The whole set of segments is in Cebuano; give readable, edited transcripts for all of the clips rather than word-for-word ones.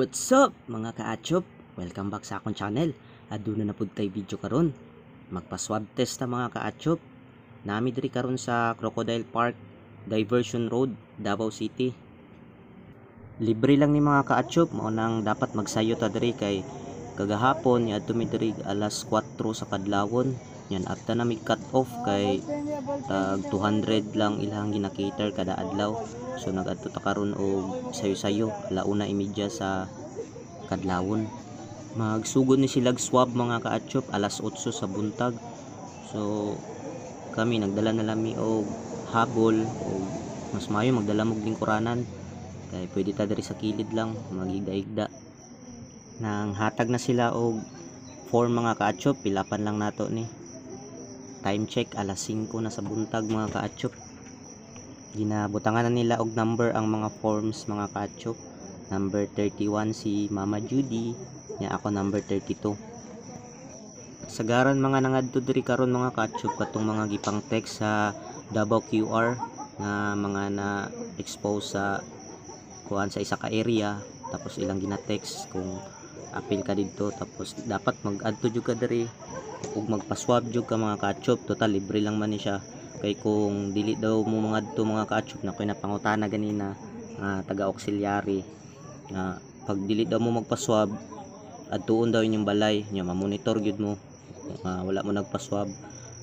What's up, mga kaachop? Welcome back sa akong channel. Aduna na pud tay video karon. Magpa-swab test ta, mga kaachop. Nami diri karon sa Crocodile Park, Diversion Road, Davao City. Libre lang ni, mga kaachop, mao nang dapat magsayo ta diri kay kagahapon niadto mi diri alas 4 sa kadlawon. Yan after na mi cut off kay tag 200 lang ilang gina-cater kada adlaw. So nag-adto ta karon og sayo-sayo 1:30 sa kadlawon. Magsugod ni sila swab, mga kaachop, alas 8 sa buntag. So kami nagdala na lang mi og habol o mas maayo magdala mo og lingkuranan kay pwede ta diri sa kilid lang maghigda-higda. Nang hatag na sila og form, mga kaachop, pilapan lang nato ni. Time check, alas 5 na sa buntag, mga kaachop. Ginabutangan na nila og number ang mga forms, mga kaachop. Number 31 si Mama Judy, nya ako number 32. Sagaran mga nangadto diri karon, mga kaachop, katong mga gipang text sa Davao QR nga mga na expose sa kuan sa isa ka area, tapos ilang gina-text kung apil ka didto, tapos dapat mag-adto jud ka diri ug magpa-swab jud ka, mga kaachop. Total libre lang man ni siya. Kay kung dili daw mo mangadto, mga kaachop, na koy napangutana ganina nga taga auxiliary nga pag dili daw mo magpa-swab, adtuon daw inyong balay nya, ma-monitor gyud mo nga wala mo nagpa-swab,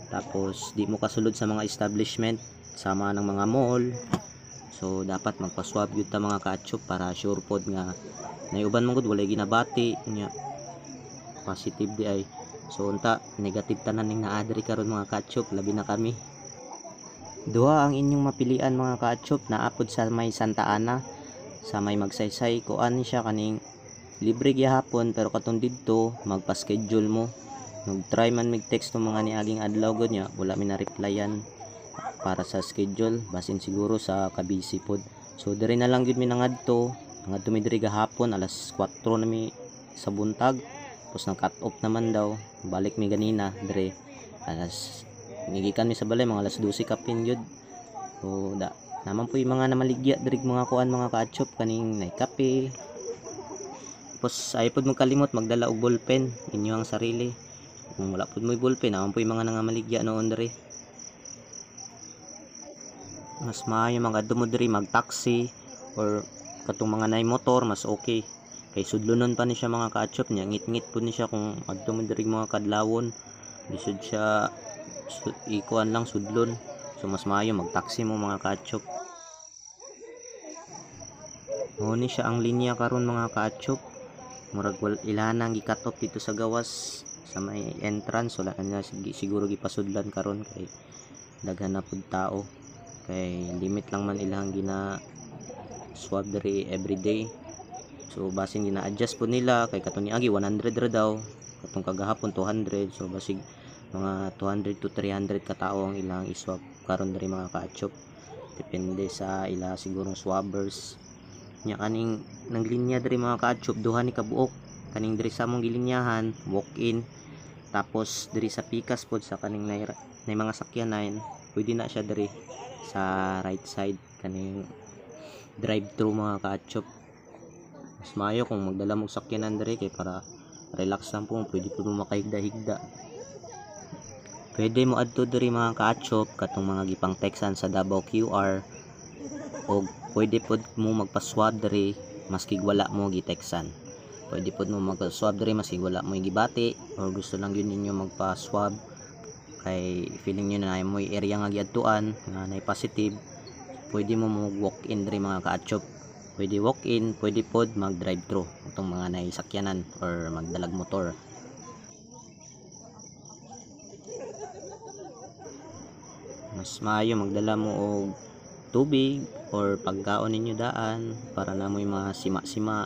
tapos di mo kasulod sa mga establishment sama ng mga mall. So dapat magpa-swab gyud ta, mga kaachop, para sure pod nga naiuban man gud walay ginabati nya positive di ay. So unta negative tanan ning naa diri karon, mga kaachop, labi na kami. Duha ang inyong mapilian, mga kaachop. Naa pod sa may Santa Ana, sa may Magsaysay. Kuan siya, kaning libre gihapon, pero katong didto magpa-schedule mo. Nag-try man mig text ng mga niaging adlaw gud nya wala mi na replyan para sa schedule, basin siguro sa kabisi pod. So diri na lang gyud mi nangadto. Nangadto mi diri gahapon, alas 4 na mi sa buntag, tapos nang cut off naman daw. Balik mi ganina diri, alas nigikan mi sa balay mga alas 12 kapin gyud. So da naman po yung mga namaligya diri, mga kuan, mga kaachop, kaning nay kape. Tapos ay pod mo kalimot magdala og ballpen inyo ang sarili. Kung wala pod mo'y ballpen, naman po yung mga nangamaligya noon diri. Mas maayo mag-adto mo diri mag taxi or katong mga nay motor, mas okay kay sudlonon pa ni siya, mga kaachop. Nya ngit-ngit pud ni siya kung adto mo diri mga kadlawon, lisod siya ikuan lang sudlon. So mas maayo mag taxi mo, mga kaachop. Mao ni siya ang linya karon, mga kaachop. Murag ilana ang gi-cut off dito sa gawas sa may entrance. Wala na siguro gipasudlan karon kay daghan na pud tao, kay limit lang man ilang gina swab diri everyday. So basin gina-adjust po nila kay katong niagi 100 ra daw, katong kagahapon 200. So basig mga 200 to 300 ka tao ang ilang i-swab karon diri, mga kaachop, depende sa ila sigurong swabbers. Nya kaning nang linya diri, mga kaachop, duha ni kabuok. Kaning diri sa among gilinyahan, walk in, tapos diri sa pikas pod sa kaning nay mga sakyanan, pwede na siya diri sa right side, kaning drive thru, mga kaachop. Mas maayo kung magdala mo og sakyanan diri kay para relax lang po, pwede po mo makahigda-higda. Pwede mo adto diri, mga kaachop, katong mga gipang texan sa Davao QR, og pwede pod mo magpa-swab diri maski wala mo giteksan. Pwede pod mo magpa-swab diri maski wala mo gibati or gusto lang gyud ninyo magpa-swab kay feeling niyo na mo'y area nga giadtuan nga nay positive. Pwede mo mo walk in diri, mga kaachop. Pwede walk in, pwede pod mag drive thru atong mga nay sakyanan or magdalag motor. Mas maayo magdala mo og tubig or pagkaon ninyo daan para na mo'y mga sima-sima.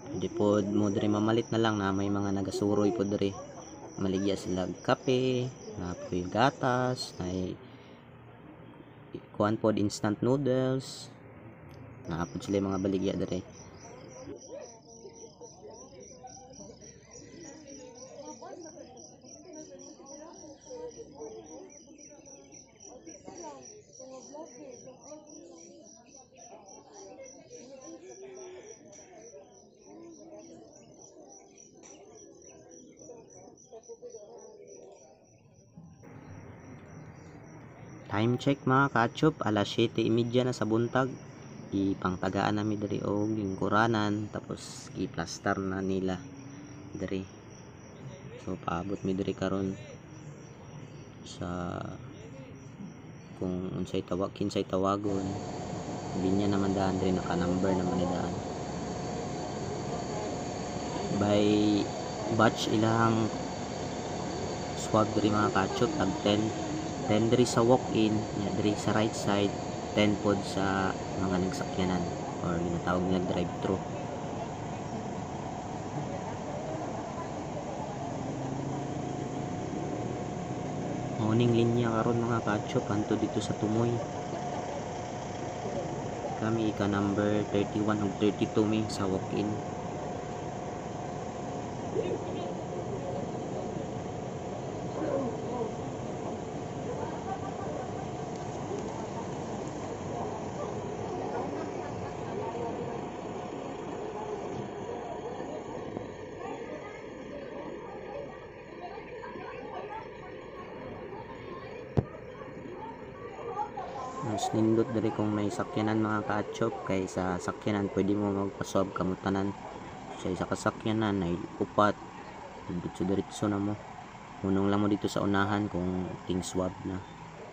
Pwede pod mo diri mamalit na lang na may mga nagasuroy pod diri, maligya sila og kape, na poy gatas, nay kuan pod, instant noodles. Naa pod sila mga baligya diri. Time check mga kachup, alas 7:30 na sa buntag. Gipangtagaan nami diri og lingkuranan, tapos giplastar na nila diri. So paabot mi diri karon sa kung unsay tawag, kinsay tawagon. Linya naman daan diri, naka-number naman ni daan. By batch ilang swab diri mga kachup, tag 10. 10 diri sa walk-in, nya diri sa right side, 10 pod sa mga nagsakyanan or ginatawag nila drive-thru. Morning linya karon mga kachup, anto dito sa Tumoy. Kami ika number 31 ug 32 mi sa walk-in. Mas nindot diri kung may sakyanan mga kaachop, kay sa sakyanan pwede mo magpa-swab kamutanan. Sa isa ka sakyanan ay upat, diretso-diretso na mo. Hunong lang mo dito sa unahan kung ting swab na.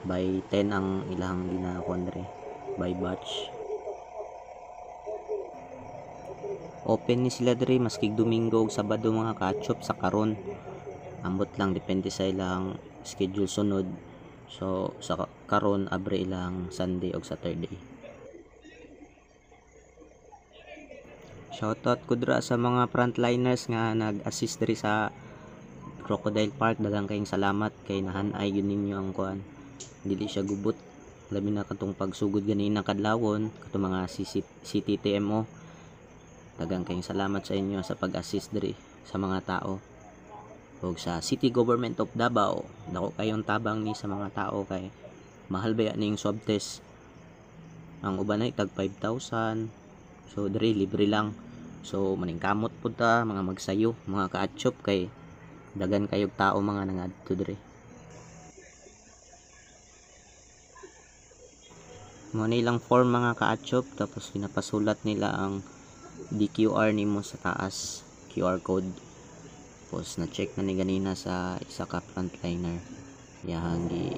By 10 ang ilahang ginakuan diri, by batch. Open ni sila diri maski Domingo ug Sabado mga kaachop sa karon. Ambot lang depende sa ilang schedule sunod. So sa karon abre ilang Sunday og Saturday. Shoutout ko dira sa mga frontliners nga nag-assist diri sa Crocodile Park. Daghang kayong salamat kay nahanay gyud ninyo ang kuan. Dili siya gubot, labi na katong pagsugod ganina kadlawon katong mga CTTMO. Daghang kayong salamat sa inyo sa pag-assist diri sa mga tao. Ug sa City Government of Davao, dako kayong tabang ni sa mga tao kay mahal ba ning swab test. Ang uban ay tag 5,000. So diri libre lang. So maningkamot pud ta mga magsayo, mga kaatchop kay dagan kayog tao mga nangadto diri. Mo ni ilang form mga kaatchop, tapos pinapasulat nila ang DQR nimo sa taas, QR code. Tapos na-check na ni ganina sa isa ka frontliner. Iyahang gi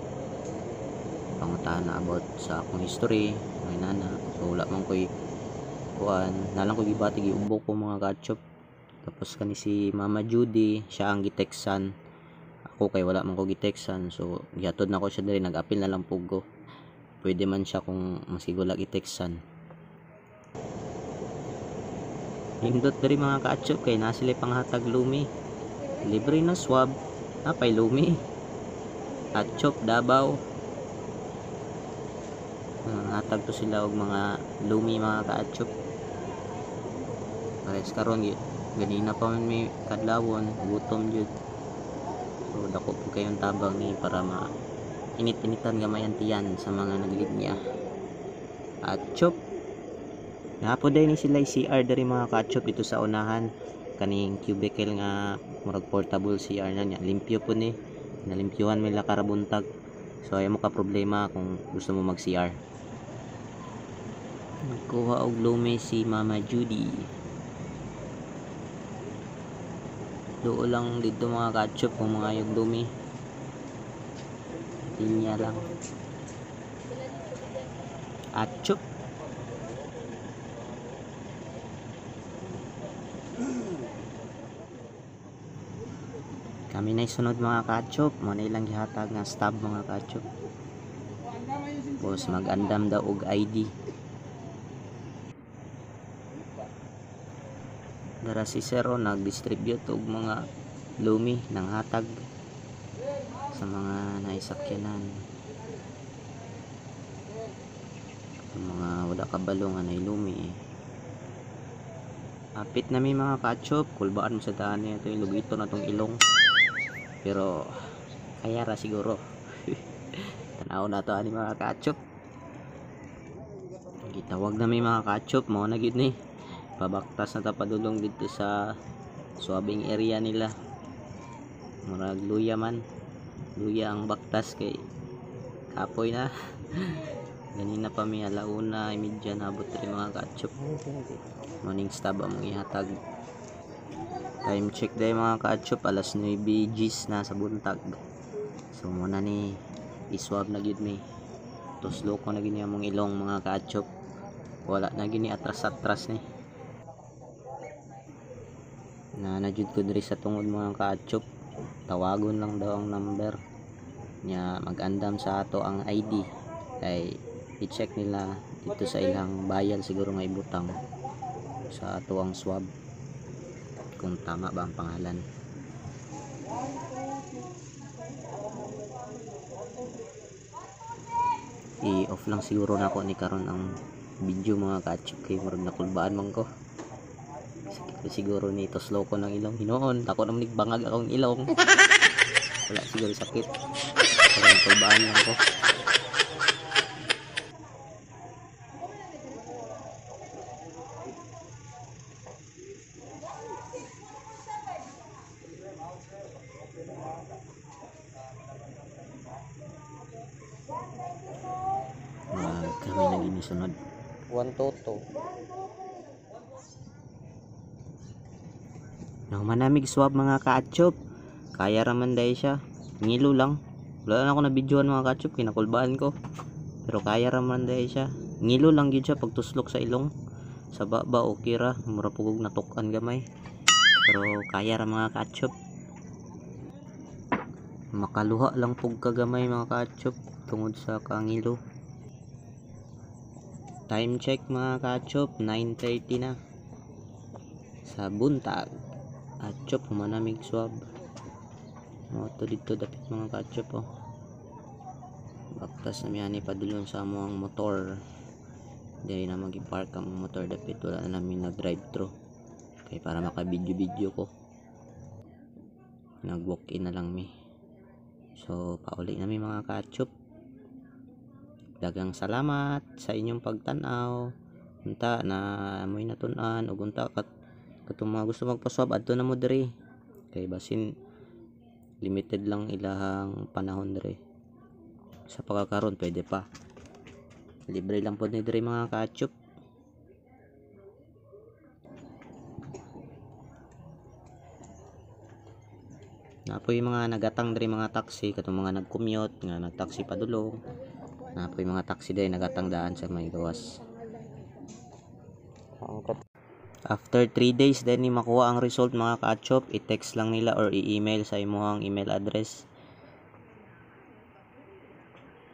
pangutahan na about sa akong history, may nana. So wala man koy kuan, nalang ko gibati giubo ko mga kaatchop. Tapos kani si Mama Judy, siya ang giteksan. Ako kay wala man ko giteksan, so gihatod na ko siya diri, nag-apil na lang pug ko. Pwede man siya kung maski wala giteksan. Nindot diri mga kaatchop kay na sila panghatag lumi. Libre na swab, napay lumi. Atchop Davao. Hatag to sila og mga lumi mga kaatchop. Pares karon ganina pa man may kadlawon, gutom jud. So dako pud kayong tabang ni para ma init-initan gamay ang tiyan sa mga naglinya. Atchop. Napo day ni sila CR diri mga kaatchop dito sa unahan, kaning cubicle nga murag portable CR na niya. Limpyo po ni, nalimpyuhan may lakarabuntag. So ayaw mo ka problema kung gusto mo mag CR. Nagkuha og lume si Mama Judy. Duo lang dito mga kaatchop kung mga ayog lumi. Linya lang. Atchop. Kami na sunod mga kaatchop. Mo na ilang gihatag nga stab mga kaatchop. Tapos mag-andam daw og ID. Dara si Sero nag-distribute og mga lumi ng hatag sa mga naisakyanan. Ang mga wala kabalo nga nay lumi. Apit na mi mga kaatchop, kulbaan mo sa daan niya ito yung lugito na tong ilong. Pero kaya ra siguro. Tanaw na to ani mga kaatchop. Gitawag na mi mga kaatchop, mao na gyud ni. Pabaktas na ta padulong dito sa swabbing area nila. Murag luya man. Luya ang baktas kay Kapoy na. Ganina pa mi 1:30 nabot diri mga kaachop. Morning stab among ihatag. Time check day mga kaachop, alas 9:10 na sa buntag. So muna ni iswab na gyud mi. Tuslo ko na gini among ilong mga kaachop. Wala na gini atras-atras ni. Na jud ko diri sa tungod mga kaachop. Tawagon lang daw ang number nya, mag-andam sa ato ang ID kay i-check nila dito sa ilang bayal siguro nga ibutang sa ato ang swab kung tama ba ang pangalan. I-off lang siguro nako ni karon ang video mga kaachop kay murag nakulbaan man ko. Sakit ko siguro ni tuslo ko ng ilong. Hinuon, dako naman bangag akong ilong. Wala siguro sakit. Pero nakulbaan lang ko. Kami naging sunod. 1 to 2. Nang manamig swab mga kaachop. Kaya raman dahil siya. Ngilo lang. Wala na ako na videoan mga kaachop, kinakulbaan ko. Pero kaya raman dahil siya. Ngilo lang gyud siya pagtuslok sa ilong. Sa baba okay ra, mura pugog natukan gamay. Pero kaya ra mga kaachop. Makaluha lang pug kagamay mga kaachop tungod sa kangilo. Time check mga kaachop, 9:30 na sa buntag. Achop, humanamig swab. Moto dito dapit mga kaachop oh. Baktas na miyani padulong sa among motor. Diri na magi-park ang motor dapit, wala na namin nag-drive thru. Kay para maka-video-video ko. Nag-walk-in na lang mi. So pauli na mi mga kaachop. Daghang salamat sa inyong pagtan-aw. Unta na amoy natun-an ug unta katong mga gusto magpa-swab adto na mo diri. Kay basin limited lang ilahang panahon diri. Sa pagkakaron pwede pa. Libre lang pod ni diri mga kaachop. Napoy mga nagatang diri mga taxi katong mga nag-commute nga nagtaxi padulong. Napoy mga taxi diri nagatang daan sa may gawas. After 3 days then ni makuha ang result mga kaachop, i-text lang nila or i-email sa imong email address.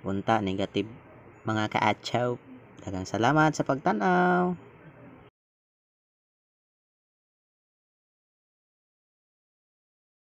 Unta negative mga kaachop. Daghang salamat sa pagtan-aw.